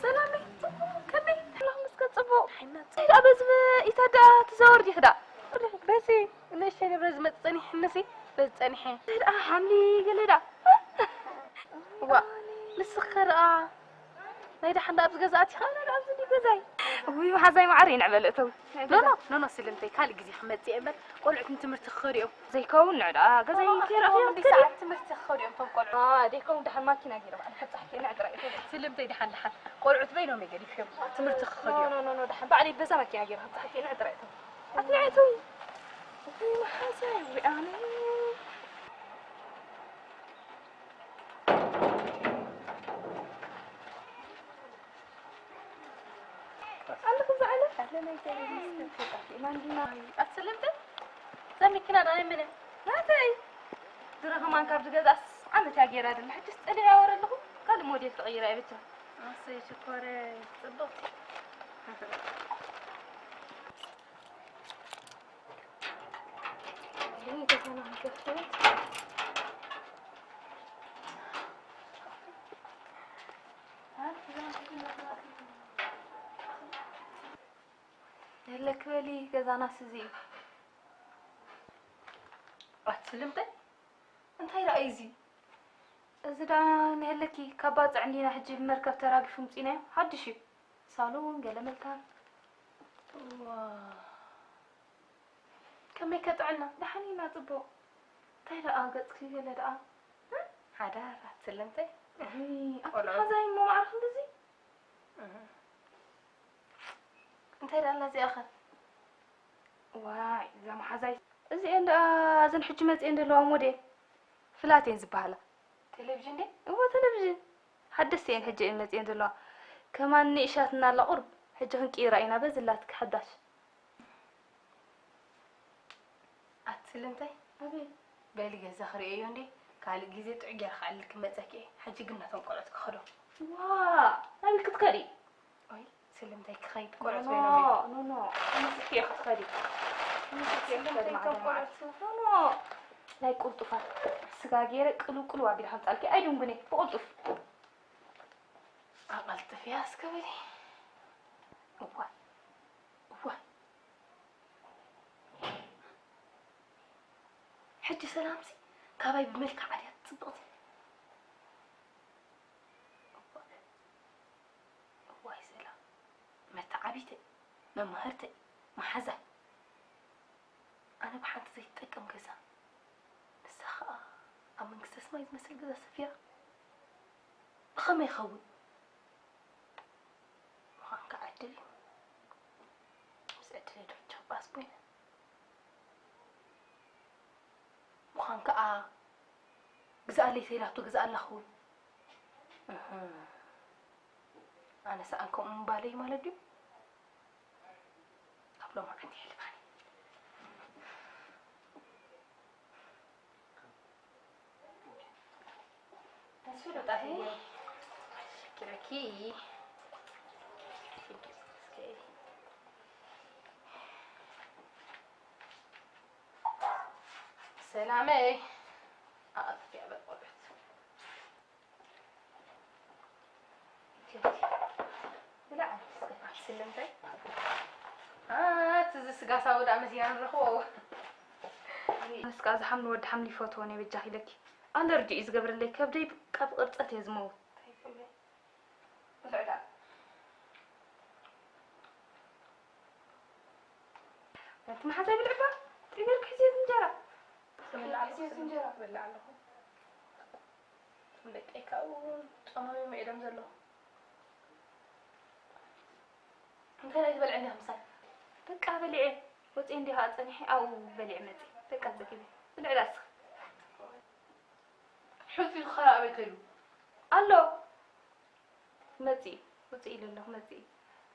ሰላም፣ ከመይ ኣለኹም? እስከ ጽቡቕ። እንታይ ደኣ በዚ ኢታ ደኣ ትዛወር ዲኺ ደኣ? በዚ ንእሽተይ ንብረት ዝመጽእ ጸኒሕንሲ፣ በዚ ጸኒሐ። እንታይ ደኣ ሓምሊ ገለ ደኣ? ዋ፣ ንስኺ ከ ደኣ ናይ ደሓን ደኣ ኣብዚ ገዛ ኣቲኻ? ኣነ ደኣ ኣብዚ እንዲ ገዛይ። ውይ፣ መሓዛይ መዓረይ፣ ንዕበል እተው። ኖ፣ ኖ፣ ኖ፣ ኖ፣ ስልምተይ፣ ካልእ ግዜ ክመጽእ እየ እምበር፣ ቆልዑት ንትምህርቲ ክኸዱ እዮም። ዘይከውን ንዕ ደኣ ገዛይ ከይረኣኹ እዮም እንዲ ትከዲ። ሰዓት ትምህርቲ ክኸዱ እዮም እቶም ቆልዑ። አ፣ ደይከውን ደሓን ማኪና ገይረ ባዕሉ ክብጽሓኪ ንዕ ጥራይ እየ። ስልምተይ፣ ደሓን፣ ደሓን። ቆልዑት በይኖም እዮም ገዲፎም። ትምህርቲ ክኸዱ ኖ፣ እዮም። ኖ፣ ኖ፣ ኖ፣ ደሓን ባዕለይ በዛ ማኪና ገይረ ክብጽሓኪ ንዕ ጥራይ እየ። ኣጽኒዐትኒ። ውይ፣ መሓዛይ፣ ውይ፣ ኣነ። ኣለኹ፣ እዛ ዓለም። ኣትስልምቲ? እዛ መኪና ናይ መን እያ? ናተይ። ድሮ ከማን ካብ ዝገዛእስ ዓመት እያ ገይራ ደላ። ሕጅስ ጸሊኣ ወረ ኣለኹ። ካልእ ሞዴል ክቕይራ እየ ብቻ። ኣሰይ ሽኮረይ፣ ጽብቕቲ። የለኪ በሊ፣ ገዛናስ እዚ እዩ። ኣትስልምተይ? እንታይ ደኣ እዩ እዚ? እዚ ደኣ ንየለኪ፣ ካብ ባጽዕ እንዲና ሕጂ ብመርከብ ተራጊፉ ምጺናዮ፣ ሓድሽ እዩ። ሳሎን፣ ገለ መልታ። ዋ። ከመይ ከ ጥዕና? ደሓን ኢና፣ ጽቡቕ። እንታይ ደኣ ገጽኪ ገለ ደኣ? ሓዳር ኣትስልምተይ? እይ፣ ኣቲ ቆልዑ። ሓዛይ እሞ ማዕረ ክንድዚ? እህ። እንታይ ደኣ ኣላ እዚኣ ኸ? ዋይ፣ እዛ መሓዛይ። እዚኤን ደኣ እዘን ሕጂ መጺኤን ዘለዋ ሞዴል ፍላት እየን ዝበሃላ። ቴሌቪዥን ድየ? እወ፣ ቴሌቪዥን። ሓደስቲ እየን ሕጂ እየን መጺኤን ዘለዋ። ከማን ንእሻትና ኣላ ቁሩብ። ሕጂ ክንቅይራ ኢና በዚ ኣላትኪ ሓዳሽ። ኣቲ ስልምተይ፣ ኣቤት። በሊ ገዛ ክርእየዮ እንዴ፣ ካልእ ግዜ ጥዑይ ጌረ ክዓልል ክመጸኪ እየ። ሕጂ ግን ነቶም ቆልዑት ክኸዶ። ዋ፣ ናበይ ክትከዲ? ኦይ፣ ስልምተይ ክኸይድ፣ ቆልዑት ኖ፣ በይኖም እዮም። ኖ፣ ኖ፣ ንስኺ እየ ክትኸዲ። ንስኺ እየ ክትኸዲ ስልምተይ፣ ማዕረ ቶም ማዕረ። ቆልዑት፣ ኖ፣ ኖ። ናይ ቁልጡፋት ስጋ ጌረ ቅልው ቅልው ኣቢለ ከምጻልኪ ኣይድንጉን እየ፣ ብቕልጡፍ። ኣቐልጥፍያ እስከ በሊ። እዋይ፣ እዋይ። ሕጂ ሰላምሲ ካባይ ብመልክዓ ድያ ትጽብቕቲ? እዋይ፣ እዋይ ሰላም፣ መተዓቢተይ፣ መማህርተይ፣ መሓዛይ። ኣነ ብሓንቲ ዘይትጠቅም ገዛ፣ ንሳ ኸኣ ኣብ መንግስተ ሰማይ ዝመስል ገዛ ሰፊራ። ብኸመይ ይኸውን? ምዃን ከኣ ዕድል እዩ። ምስ ዕድለይ ዶ ቻባስ ኮይነ? ምዃን ከኣ ግዝኣለይ ተይላቶ ግዝኣላ ክኸውን። እህ። ኣነ ሰኣን ከምኡ ምባለይ ማለት ድዩ? ካብ ሎማዓንቲ የሕልፋኒ። ሰላመይ ኣቐልጥፍያ በል ቆልዑት። ብላዕ እስከ። ስልምተይ። ኣት፣ እዚ ስጋ ሳወዳ መሲና ንረኽቦ። ኣነስ ከኣ ዝሓምኒ ወዲ ሓምሊ ይፈትዎ ናይ በጃኺ ኢለኪ። ኣለርጂ እዩ ዝገብረለይ፣ ከብደይ ብቃ ብቕርጸት እየ ዝመውት። እንታይ ይብለይ? ብልዕ ደኣ። ነቲ መሓዛይ ብልዕባ፣ ጥሚር ክሕዝየት እንጀራ። ጥሚር ክሕዝየት እንጀራ። በልዕ ኣለኹ። ደቀይ ካብኡ ጸማሚመ ኢሎም ዘለኹ። እንታይ ናይ ትበልዕ እንዲኻ ምሳይ? በቃ በሊዐ ወፂአ እንዲኻ ጸኒሐ ኣብኡ በሊዐ መፂ። በቃ ጸጊበ። ብልዕ ዳስኺ። ሕዚ ኸ ኣበይ ከይዱ? ኣሎ። መፂ። ውፅእ ኢለ ኣለኹ መፂ።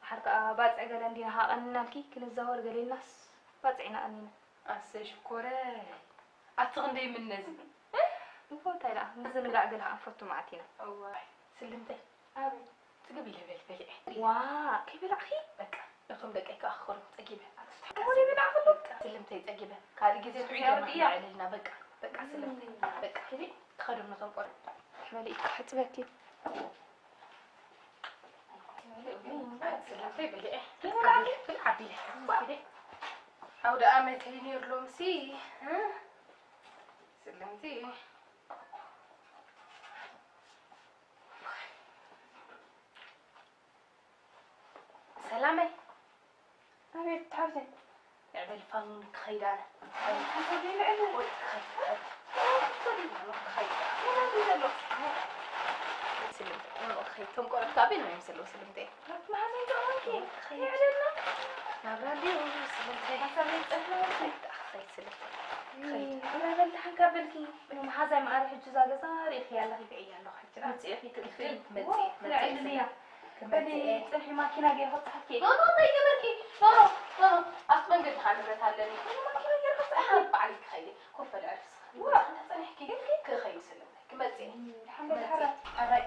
ድሓር ከዓ ባፅዕ ገለ እንዲና ሃቐንናልኪ ክንዛወር ገሌናስ ባፅዕ ኢና ቀኒና። ኣሰይ ሽኮረይ፣ ኣቲ ክንደይ ምነዚ። እፎ እንታይ ደኣ ምዝንጋዕ ገለ ከዓ ንፈቱ መዓት ኢና። እዋይ ስልምተይ። ኣበይ? ጽግብ ኢለ በል በሊዐ። ዋ፣ ከይበላዕኺ? በቃ፣ ነቶም ደቀይ ከኣ ክኸዱ ጸጊበ። ኣቲ እሞ ዘይበላዕኽሉ? በቃ፣ ስልምተይ ጸጊበ። ካልእ ግዜ ጥዑይ ጌርና ክንዕልልና። በቃ፣ በቃ፣ ስልምተይ። በቃ፣ ሂቢ፣ ክኸዱ ነቶም ቆልዑ። መሊእካ ሕጽበኪ። ኣውደ ኣመተይ ነይሩ ሎምሲ፣ እ? ስልምቲ። ሰላመይ። ኣቤት፣ ሓብተይ። ልዕሊ ፋኑን ክኸይድ ኣነ። ሓብተይ፣ ልዕሊ። ወይ ክኸይድ፣ ክኸይድ። ክኸይድ። ስልምተይ፣ ክኸይድ። እቶም ቆልዑት ከኣ ኣበይ እዮም ዘለዉ፣ ስልምተይ? መሓመድ፣ ደኣ ኦኬ። ክኸይድ። ልዕልና። ናብራ ድዩ፣ ስልምተይ? ሓሳበይ ጸፍለወ። ክኸይድ፣ ክኸይድ፣ ስልምተይ። ክኸይድ። እናበላሕን ካብ በልኪ፣ መሓዛይ መዓር ሕጂ እዛ ገዛ ርኢኽያ ኣለኺ፣ ብዕያ ኣለኹ ሕጂ። መጺእኺ ትእኽሊ፣ መጺእ፣ መጺእ፣ ልዕሊ እያ። በሊ፣ ስልምተይ። ጽንሒ ማኪና ገይረ ክብጽሓኪ። ኖ፣ ኖ፣ እንታይ ገበርኪ? ኖ፣ ኖ፣ ኖ፣ ኖ። ኣብቲ መንገዲ ከዓ ንብረት ኣለኒ። ጽንሒ ማኪና ገይረ ክብጽሓኪ። ባዕለይ ክኸይድ። ኮፍ በሊ፣ ዕርፊ ስኸ-፣ ዋ። ጽንሕኪ ግን ክኸይድ ስለ ክመጽእ። ሓመድ ክመጽእ። ሓራ። ሓራይ።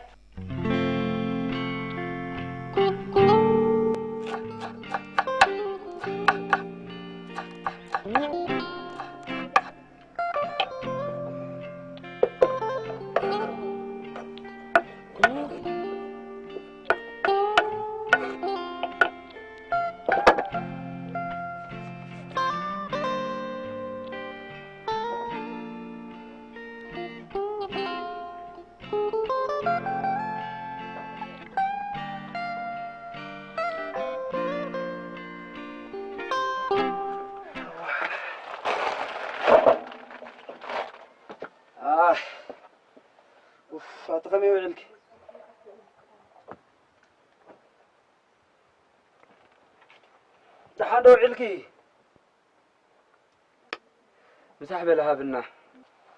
ኣህ፣ ኡፍ፣ ኣቲ ከመይ ውዕልኪ? ደሓን ዶ ውዕልኪ? ምሳሕ በለ ሃብና።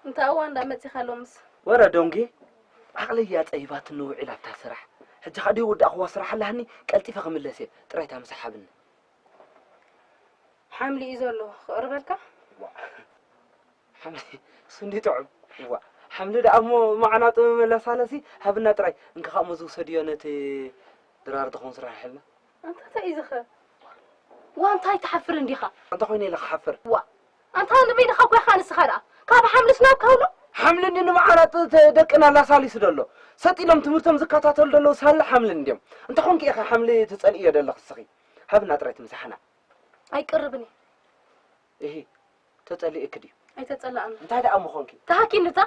እንተ እዋን እንዳ መጺኻ ሎምስ? ወረ ዶንጊ፣ ዓቕለይ እያ ጸይባትኒ ውዒላ ኣብታ ስራሕ። ሕጂ ኸኣ ድዩ ወዳእኽዋ ስራሕ ኣላህኒ፣ ቀልጢፈ ክምለስ እየ። ጥራይ እታ ምሳሕ ሃብኒ። ሓምሊ እዩ ዘሎ፣ ክቕርበልካ? ዋ። ሓምሊ፣ እሱ እንዲ ጥዑም። ዋ። ሓምሊ ደኣ እሞ መዓናጡ መመላሳለሲ ሃብና ጥራይ። እንካ ኸኣ እሞ ዝውሰድዮ ነቲ ድራር ዝኾን ስራሕ ይሕልና። ኣንታ እንታይ እዩ ዝኸ? ዋ፣ እንታይ ትሓፍር እንዲኻ? ኣንታ ኮይነ ኢለ ክሓፍር። ዋ፣ ኣንታ ንበይንኻ እኮ ኢኻ ንስኻ ደኣ። ካብ ሓምልስ ናብ ካውሎ? ሓምሊ እንዲ ንመዓናጡ ተ-፣ ደቅና ላሳሊሱ ደሎ። ሰጥ ኢሎም ትምህርቶም ዝከታተሉ ደለዉ ሳላ ሓምሊ እንድዮም። እንተ ኾንኪ ኢኻ ሓምሊ ትጸልእዮ ደለኽ እስኺ። ሃብና ጥራይ ትምሳሕና። ኣይቀርብን እየ። እሂ፣ ተጸሊእኪ ድዩ? ኣይተጸላእን። እንታይ ደኣ ምኾንኪ? ተሃኪኒ እታ።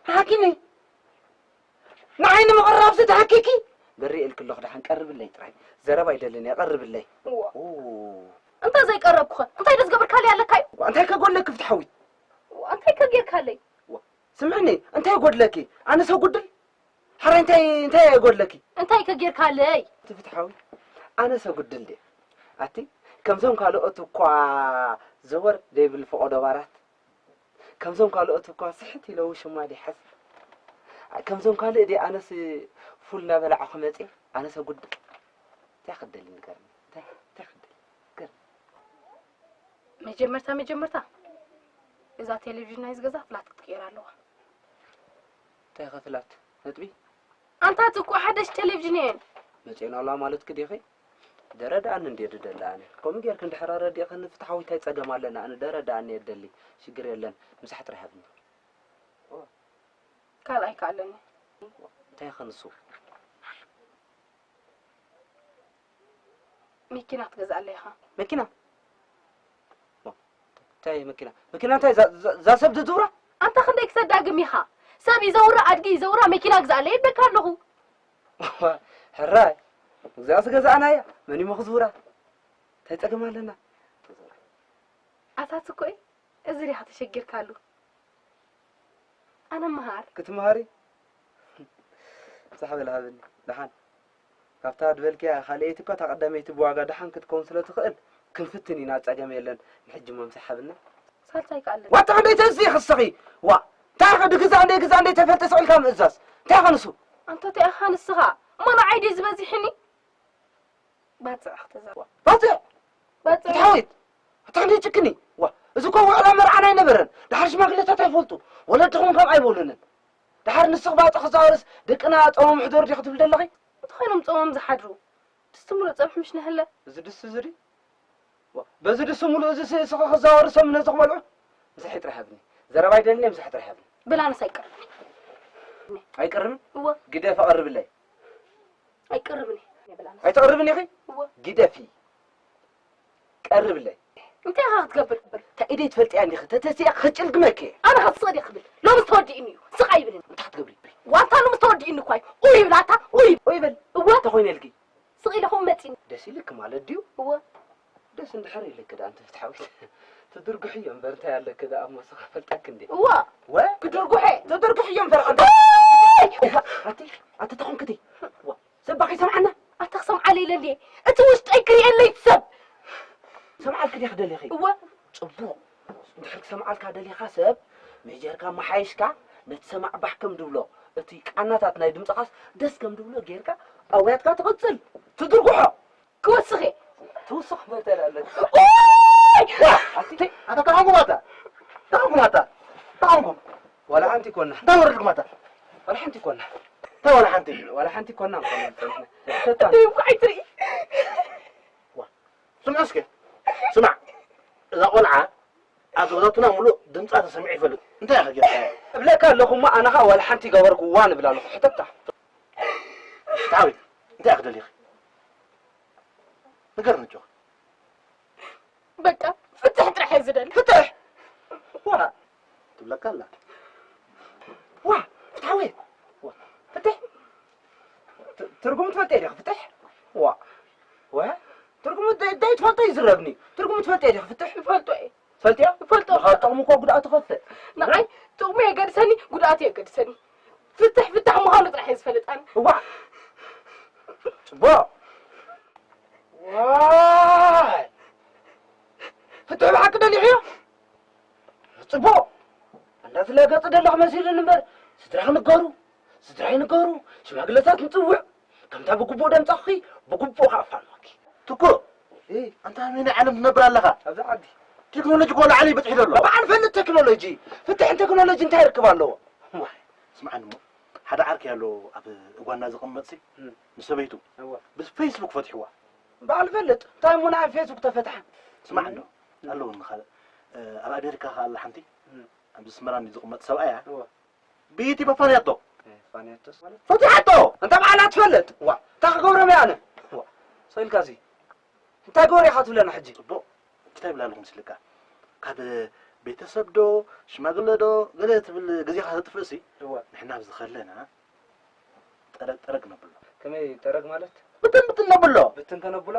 ተሃኪኒ? ንዓይ ንምቕራብሲ ተሃኪኪ? በሪ ኢልኪ ኣለኹ፣ ደሓን ቀርብለይ ጥራይ። ዘረባ ኣይደልን እየ፣ ቀርብለይ። እዋ። ኡ። እንታይ ዘይቀረብኩኸ? እንታይ ዶ ዝገበርካለይ ኣለካዩ? ዋ፣ እንታይ ከጎለኪ ፍትሓዊት? ዋ፣ እንታይ ከጌርካለይ? ዋ፣ ስምዕኒ፣ እንታይ ጎድለኪ? ኣነ ሰጉድል? ሓራይ እንታይ፣ እንታይ ጎድለኪ? እንታይ ከጌርካለይ? እቲ ፍትሓዊ፣ ኣነ ሰጉድል ድየ? ኣቲ፣ ከምዞም ካልኦት እኳ ዘወር ዘይብል ፈቖዶ ባራት፣ ከምዞም ካልኦት እኳ ስሕት ኢለ ውሽማ ድየ ሓዝ? ከምዞም ካልእ ድየ ኣነስ ፉል እናበላዕኹ መጽየ? ኣነ ሰጉድል? እንታይ ክደሊ ንገርኒ? እንታይ፣ እንታይ ክደሊ? ንገርኒ። መጀመርታ መጀመርታ እዛ ቴሌቪዥን ናይዚ ገዛ ፍላት ክትቅየር ኣለዋ። እንታይ ኸ ፍላት? ነጥቢ? ኣንታ ጽቁ ሓደሽ ቴሌቪዥን እየን። መጽኤን ኣላ ማለትኪ ዲኺ? ደረድኣኒ እንድየ ድደሊ ኣነ። ከምኡ ጌርኪ እንድሕር ኣረዲእኽኒ ፍትሓዊ እንታይ ጸገም ኣለና? ኣነ ደረድኣኒ እየ ድደሊ። ሽግር የለን። ምሳሕ ጥራይ ሃብኒ። ካልኣይ ከ ኣለኒ። እንታይ ኸ ንሱ? መኪና ክትገዝኣለይ ኢኻ። መኪና? እንታይ መኪና? መኪና እንታይ? እዛ፣ እዛ፣ እዛ ሰብ ትዝውራ? ኣንታ ክንደይ ክተዳግም ኢኻ? ሰብ ይዘውራ፣ ኣድጊ ይዘውራ፣ መኪና ግዝኣለይ ይበካ ኣለኹ። ሕራይ፣ እዚኣስ ገዛእናያ። መን እሞ ክዝውራ? እንታይ ጸገም ኣለና? ኣታ ትኮይ፣ እዚ ዲኻ ተሸጊርካሉ? ኣነ መሃር። ክትመሃሪ? ሳሕ በል ሃብኒ። ደሓን። ካብታ ድበልክያ ካልኣይቲ እኳ እታ ቀዳመይቲ ብዋጋ ደሓን ክትከውን ስለ ትኽእል ክንፍትን ኢና፣ ጸገም የለን። ንሕጂ እሞ ምሳሕ ሃብና። ሳልሳይ ከኣለኒ። ዋታ ክንደይ ተዝእ ክስኺ? ዋ! እንታይ ኸ ድግዛእ እንደ ግዛእ እንደ ተፈልጠ ስቕ ኢልካ ምእዛዝ። እንታይ ኸ ንሱ? ኣንታ እንታይ ኢኻ ንስኻ? እሞ ንዓይ ድዩ ዝበዚሕኒ? ባጽዕ ክትዛረብ። ባጽዕ? ባጽዕ። ፍትሓዊት! ኣታ ክንደይ ጭክኒ? ዋ፣ እዚ እኮ ውዕላ መርዓና ኣይነበረን። ደሓር ሽማግለታት ኣይፈልጡ። ወለድኹም ከምኣ ኣይበሉንን። ደሓር ንስኽ ባጽዕ ክዛወርስ ደቅና ጸሞም ሕደሩ ዲኺ ትብል ዘለኺ? እንተኾይኖም ጸሞም ዝሓድሩ? ድስቲ ሙሉእ ጸብሒ ምሽ ነህለ? እዚ ድስቲ እዚ ድዩ? ዋ፣ በዚ ድስቲ ሙሉእ እዚ ስ-፣ ስኻ ክዛወርሶም ነዚ ክበልዑ? ምሳሕ ጥራይ ሃብኒ። ዘረባ ኣይደልን እየ፣ ምሳሕ ጥራይ ሃብኒ። በል ኣነስ ኣይቀርብን። ኣይቀርብን? እወ። ግደፍ፣ ኣቐርብለይ። ኣይቀርብን እየ። ኣይተቐርብን ኢኺ? እወ። ግደፊ። ቀርብለይ። እንታይ ኢኻ ክትገብር? እንታይ ኢደይ ትፈልጥያ እንዲኺ? ተተሲኣ ክጭልግመኪ እየ። ኣነ ኸ ስቕ ድየ ክብል? ሎምስ ተወዲእኒ እዩ። ስቕ ኣይብልን። እንታይ ክትገብሪ? ዋንታ ሎምስ ተወዲእኒ እኳ እዩ። ኡይ ይብላታ፣ ኡይ። ኡይ በል። እወ። እንታይ ኮይነ ኢልኪ? ስቕ ኢለ ኹም መጺኒ። ደስ ኢልክ ማለት ድዩ? እወ። ደስ እንድሕር ኢልክ ደኣ ኣንቲ ፍትሓዊት። ትድርጉሕ እዮ እምበር እንታይ ኣለክ ደኣ እሞ ስኻ ፈልጠክ እንዴ? እወ። ወ? ክድርጉሐ። ትድርጉሕ እዮ እምበር ኣንቲ። ኣቲ፣ ኣቲ ተኾንክቲ። ዋ፣ ሰባኺ ሰምዓና? ኣታ ክሰምዓለ ኢለ እንዴ? እቲ ውሽጠይ ክርእየለይ ሰብ። ሰምዓልክ ድየ ክደሊኺ? እወ። ጽቡቕ። እንድሕር ክሰምዓልካ ደሊኻ ሰብ፣ መጀርካ መሓይሽካ ነቲ ሰማዕ ባህ ከም ድብሎ፣ እቲ ቃናታት ናይ ድምጽኻስ ደስ ከም ድብሎ ጌርካ ኣውያትካ ትቕጽል፣ ትድርጉሖ። ክወስኽ እየ። ትውስኽ መተል ኣለካ። ኦይ! ኣቲ፣ ኣታ ተሓንኩም ኣታ። ተሓንኩም ኣታ። ተሓንኩም። ዋላ ሓንቲ ኮና። እንታይ ወረድኩም ኣታ? ዋላ ሓንቲ ኮና። እንታይ ዋላ ሓንቲ? ዋላ ሓንቲ ኮና እንኮና። ተታ። ደይ እኮ ኣይትርኢ። ዋ፣ ስምዑ እስከ። ስማዕ። እዛ ቆልዓ ኣብ ገዛውትና ሙሉእ ድምጻ ተሰሚዑ ይፈልጥ። እንታይ ኢኻ ጌርካዮ? እብለካ ኣለኹ እሞ ኣነ ኸኣ ዋላ ሓንቲ ገበርኩዋ ንብል ኣለኹ። ሕተታ። ዳዊት፣ እንታይ ኢኻ ደሊኺ? ንገርኒ ኣጆኺ። በቃ ፍትሕ ጥራሕ እየ ዝደሊ። ፍትሕ? ዋ፣ ትብለካ ኣላ። ዋ፣ ፍትሓዊ። ዋ፣ ፍትሕ? ት-፣ ትርጉሙ ትፈልጥዮ ዲኺ ፍትሕ? ዋ። ወ-፣ ትርጉሙ ደ-፣ ደይ ትፈልጦ ይዝረብኒ። ትርጉሙ ትፈልጥዮ ዲኺ ፍትሕ? ይፈልጦ እየ። ትፈልጥዮ? ይፈልጦ። ምኻድ ጥቕሙ እኮ ጉድኣቱ ከፍእ። ንዓይ ጥቕሙ የገድሰኒ፣ ጉድኣቱ የገድሰኒ። ፍትሕ ፍታሕ ምዃኑ ጥራሕ እየ ዝፈልጥ ኣነ። እዋ። ጽቡቕ። ዋይ! ፍትሕ ብሓቂ ደሊዕዮ? ጽቡቕ። እንዳትለገጽ ደለኽ መሲሉኒ እምበር፣ ስድራኽ ንገሩ፣ ስድራይ ንገሩ፣ ሽማግለታት ንጽውዕ። ከምታ ብግቡእ ደምጻኹኺ፣ ብግቡእ ከኣ ፋንዋኪ። ትኩእ! እይ። ኣንታ ኣበየናይ ዓለም ትነብር ኣለኻ? ኣብዚ ዓዲ። ቴክኖሎጂ እኮ ላዕሊ በጺሑ ዘሎ። በዓል ፈልጥ ቴክኖሎጂ። ፍትሕን ቴክኖሎጂ እንታይ ርክብ ኣለዎ? ዋይ፣ ስምዓኒ እሞ፣ ሓደ ዓርኪ ኣሎ ኣብ እጓና ዝቕመጥሲ፣ እም። ንሰበይቱ እወ። ብፌስቡክ ፈትሕዋ። በዓል ፈልጥ፣ እንታይ እሞ ንዓይ ፌስቡክ ተፈትሓ? ስማዕ እንዶ፣ እም። ኣለውኒ ካልእ። እ፣ ኣብ ኣሜሪካ ከኣ ኣላ ሓንቲ፣ እም። ኣብ ኣስመራ እንዲ ዝቕመጥ ሰብኣያ፣ እወ። ብዩቲብ ኣፋንያቶ። እ፣ ፋንያቶስ ማለት? ፈቲሓቶ! እንተ በዓላ ትፈልጥ! ዋ፣ እንታይ ክገብሮም እየ ኣነ? ዋ፣ ሰው ኢልካ እዚ። እንታይ ገበሩ ኢኻ ትብለና ሕጂ? ጽቡቕ። እንታይ ይብላ ኣለኹ ምስልካ? ካብ ቤተሰብ ዶ፣ ሽማግለ ዶ፣ ገለ ትብል ግዜኻ ተጥፍእሲ፣ እወ። ንሕና ኣብዚ ከለና ጠረግ ጠረግ ነብሎ። ከመይ ጠረግ ማለት? ብትን ብትን ነብሎ። ብትን ከነብሎ?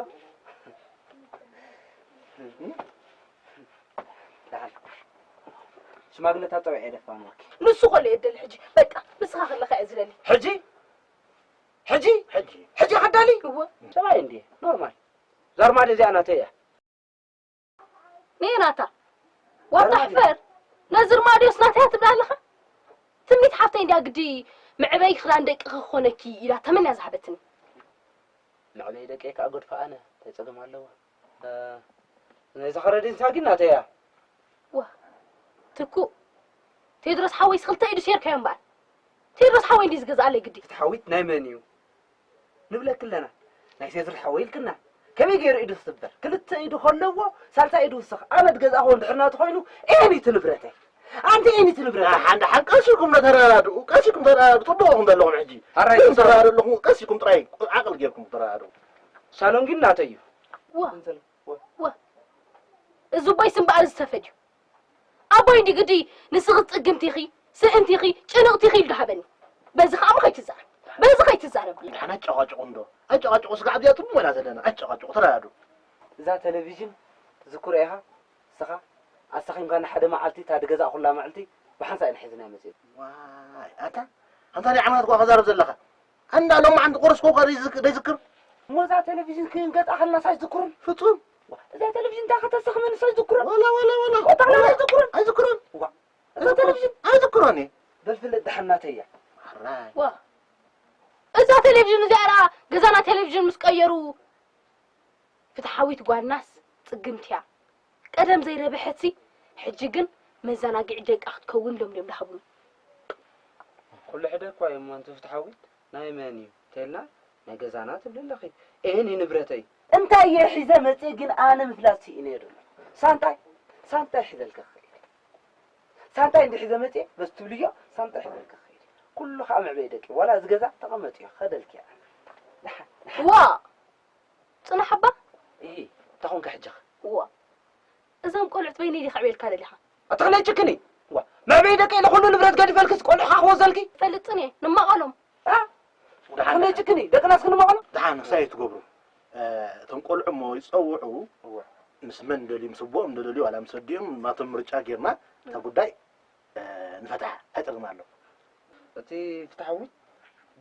ደሓን። ሽማግለታት ጸዊዐ እየ ደፋንወኪ። ንሱ ከሎ እየ ደሊ ሕጂ። በቃ፣ ንስኻ ከለኻ እየ ዝደሊ። ሕጂ? ሕጂ? ሕጂ። ሕጂ ከዳሊ? እወ። ሰብኣይ እንድየ፣ ኖርማል። እዛ ኣርማድዮ እዚኣ ናተይ እያ። ነይ ናታ። ዋታ ኣርማድዮ። ሕፈር። ነዚ ኣርማድዮስ ናተይ እያ ትብል ኣለኻ? ትምኒት ሓፍተይ እንድያ ግዲ መዕበዪ ክዳን ደቅኺ ክኾነኪ ኢላ ተመንያ ዝሃበትኒ። መዕበዪ ደቀይ ከኣ ገድፋ ኣነ፣ እንታይ ጸገም ኣለዎ? እ፣ ናይዛ ከረዲንሳ ግን ናተይ እያ። ዋ፣ ትኩእ፣ ቴድሮስ ሓወይስ ክልተ ኢዱ ሴርካዮ እምበኣር። ቴድሮስ ሓወይ እንድዩ ዝገዝኣለይ ግዲ። ፍትሓዊት ናይ መን እዩ? ንብለኪ ኣለና። ናይ ቴድሮስ ሓወይ ኢልክና። ከመይ ገይሩ ኢዱ ክስበር? ክልተ ኢዱ ከለዎ፣ ሳልሳይ ኢዱ ውስኽ። ኣነ ዝገዛእኹዎ እንድሕር ናቱ ኮይኑ፣ ኤን እዩ እቲ ንብረተይ። ኣንቲ ኤን እዩ እቲ ንብረተይ። ሓንዳ ሓን ቀስ ኢልኩም ተረዳድኡ፣ ቀስ ኢልኩም ተረዳድኡ። ጽቡቕ ኢኹም ዘለኹም ሕጂ። ሕራይ ግን ተረዳድኡ ኣለኹም፣ ቀስ ኢልኩም ጥራይ ዓቕሊ ጌርኩም ተረዳድኡ። ሳሎን ግን ናተይ እዩ። ዋ። ዋ። እዚ ኣቦይስ እምበኣር ዝተፈድዩ። ኣቦይ እንዲ ግዲ ንስኺ ጽግምቲ ኢኺ፣ ስእንቲ ኢኺ፣ ጭንቕቲ ኢኺ ኢሉ ድሃበኒ። በዚ ከኣ እሞ ከይትዛረብ። በዚ ከይትዛረብ። ደሓን ኣጨቓጭቑ እንዶ። ኣጨቓጭቑ ስጋዕ እዚኣ ትሙ ኢና ዘለና። ኣጨቓጭቑ ተረዳድኡ። እዛ ቴሌቪዥን ትዝክሮ ኢኻ? ንስኻ ኣሳኺምካና ሓደ መዓልቲ፣ እታ ዝገዛእኩላ መዓልቲ ብሓንሳእ ኢና ሒዝናያ መጺእና። ዋይ፣ ኣታ፣ ኣንታ ናይ ዓመታት እኳ ክዛረብ ዘለኻ። ኣንዳ ሎማዓንቲ ቁርስ ኮካ ዘይዝክ-፣ ዘይዝክር? እሞ እዛ ቴሌቪዥን ክንገዝኣ ከለናስ ኣይዝክሩን? ፍጹም። ዋ፣ እዛ ቴሌቪዥን እንታይ ከተሰኽመንስ ኣይዝክሩን? ወላ፣ ወላ፣ ወላ። ወላ፣ ወላ። ኣይዝክሩን? ኣይዝክሩን። ዋ፣ እዛ ኣይዝክሩን። ቴሌቪዥን? ኣይዝክሮን እየ። በል ፍለጥ ደሓን ናተይ እያ። ሕራይ። ዋ፣ እዛ ቴሌቪዥን እዚኣ ደኣ ገዛና ቴሌቪዥን ምስ ቀየሩ ፍትሓዊት ጓልናስ ጽግምቲ እያ። ቀደም ዘይረብሐትሲ፣ ሕጂ ግን መዘናግዒ ደቃ ክትከውን ኢሎም ድዮም ድሃቡኒ። ኩሉ ሕደ እኳ እዮም፣ ኣንቲ ፍትሓዊት፣ ናይ መን እዩ ተልና፣ ናይ ገዛና ትብሊ ኣለኺ። ኤን እዩ ንብረተይ። እንታይ እየ ሒዘ መጽየ ግን ኣነ ምፍላጥ ስኢነ እየ ዘሎ። ሳንጣይ፣ ሳንጣይ ሒዘልካ ክኸይድ። ሳንጣይ እንዲ ሒዘ መጽየ፣ በዚ ትብልዮ፣ ሳንጣይ ሒዘልካ ክኸይድ። ኩሉ ከዓ መዕበይ ደቂ፣ ዋላ እዚ ገዛ ተቐመጥ እዩ፣ ከደልኪ እያ። ደሓን፣ ደሓን። ዋ ጽናሕ ኣባ። እሂ፣ እንታይ ኾንካ ሕጂ ኸ? ዋ እዞም ቆልዑት በይነይ ዲኻ ዕቤልካ ደሊኻ? ኣትኽለይ ጭክኒ። ዋ፣ መዕበይ ደቂ ኢለ ኩሉ ንብረት ገዲፈልክስ ቆልዑ ኻ ክወዘልኪ? ፈልጥን እየ፣ ንማቐሎም። ኣ? ኣትኽለይ ጭክኒ፣ ደቅናስ ክንማቐሎም? ደሓን፣ ክሳይ ትገብሩ። እ፣ እቶም ቆልዑ እሞ ይጸውዑ። እወ። ምስ መን ደልዩ፣ ምስ ኣቦኦም ደልዩ፣ ዋላ ምስ ኣዲኦም፣ ናቶም ምርጫ ጌርና እታ ጉዳይ፣ እ፣ ንፈትሓ። ኣይጸገም ኣሎ። እቲ ፍትሓዊ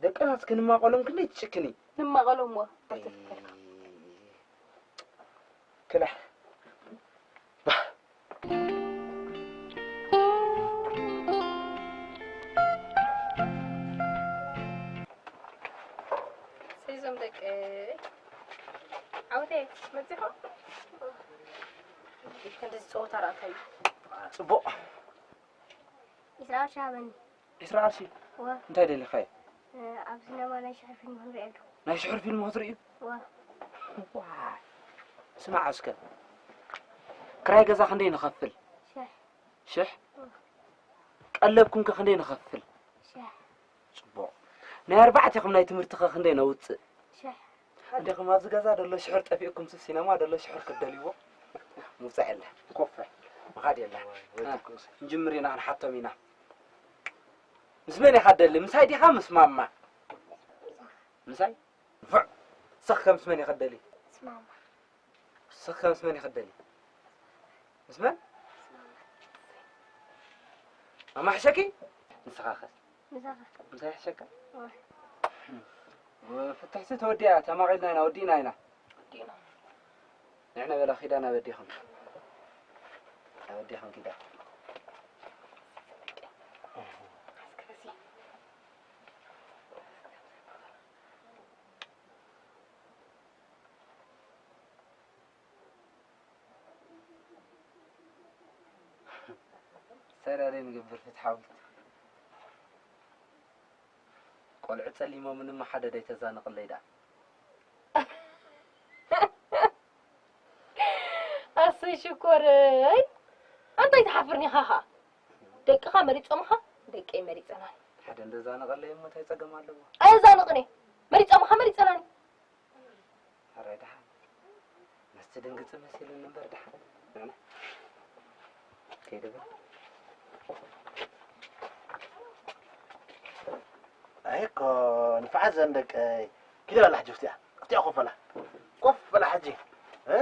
ደቅናስ ክንማቐሎም ክንደይ ትጭክኒ? ንማቐሎም እሞ። ኣይተፍከርካ። ክላሕ። ሰይዞም ደቂ ዓውቴ መፂኹም? ክንዲ ዝፀወታ ርኣካዩ። ጽቡቕ። ኢስራኤል ሻበኒ ኢስራኤል ሲ ወ እንታይ ደሊኻዮ? ኣብ ሲነማ ናይ ሽሕር ፊልም ክንርኢ ኣለኹ። ናይ ሽሕር ፊልም ክትርእዩ? ወ ዋይ። ስማዕ እስከ። ክራይ ገዛ ክንደይ ንኸፍል? ሽሕ ሽሕ? ቀለብኩም ከ ክንደይ ንኸፍል? ሽሕ ጽቡቕ። ናይ ኣርባዕቴኹም ናይ ትምህርቲ ከ ክንደይ ነውጽእ? ሽሕ እንዲኹም ኣብዚ ገዛ ደሎ ሽሕር ጠፊእኩም ሲ ሲነማ ደሎ ሽሕር ክትደልይዎ? ምውጻእ የለ። ኮፈ። ምኻድ የለ። ንጅምር ኢና ክንሓቶም ኢና። ምስ መን ኢኻ ትደሊ? ምሳይ ዲኻ ምስ ማማ? ምሳይ? ንፉዕ። ንስኺ ከ ምስ መን ኢኺ ትደሊ? ስማማ ንስኺ ከ ምስ መን ኢኺ ትደሊ? ምስ መን? ማማ ሕሸኪ? ንስኻ ከ? ምሳኻ ምሳይ ሕሸካ? ወ ፍትሕሲ ተወዲኣ፣ ተማቒልና ኢና፣ ወዲእና ኢና። ንዕነ በላ ኪዳ ናብ ኣዴኹም። ናብ ኣዴኹም ኪዳ። ሰራሪ ንግብር ፍትሓዊት። ቆልዑ ጸሊሞምኒ እሞ ሓደ ደይተዛንቕለይ ደኣ። ኣሰይ ሽኮረይ ኣንታይ ትሓፍርኒ ኢኻ ኸኣ ደቅኻ መሪጾምኻ ደቀይ መሪጸናን ሓደ እንደዛንቐለይ እሞ እንታይ ጸገም ኣለዎ? ኣየዛንቕን እየ መሪጾምኻ መሪጸናን ሕራይ ደሓን መስቲ ድንግጽ መሲሉኒ እምበር ደሓን ንዕና ከይደ በል። ኣይ እኮ ንፍዓት ዘን ደቀይ ኪደ በላ ሕጂ ፍትያ ፍትያ ኮፍ በላ ኮፍ በላ ሕጂ እ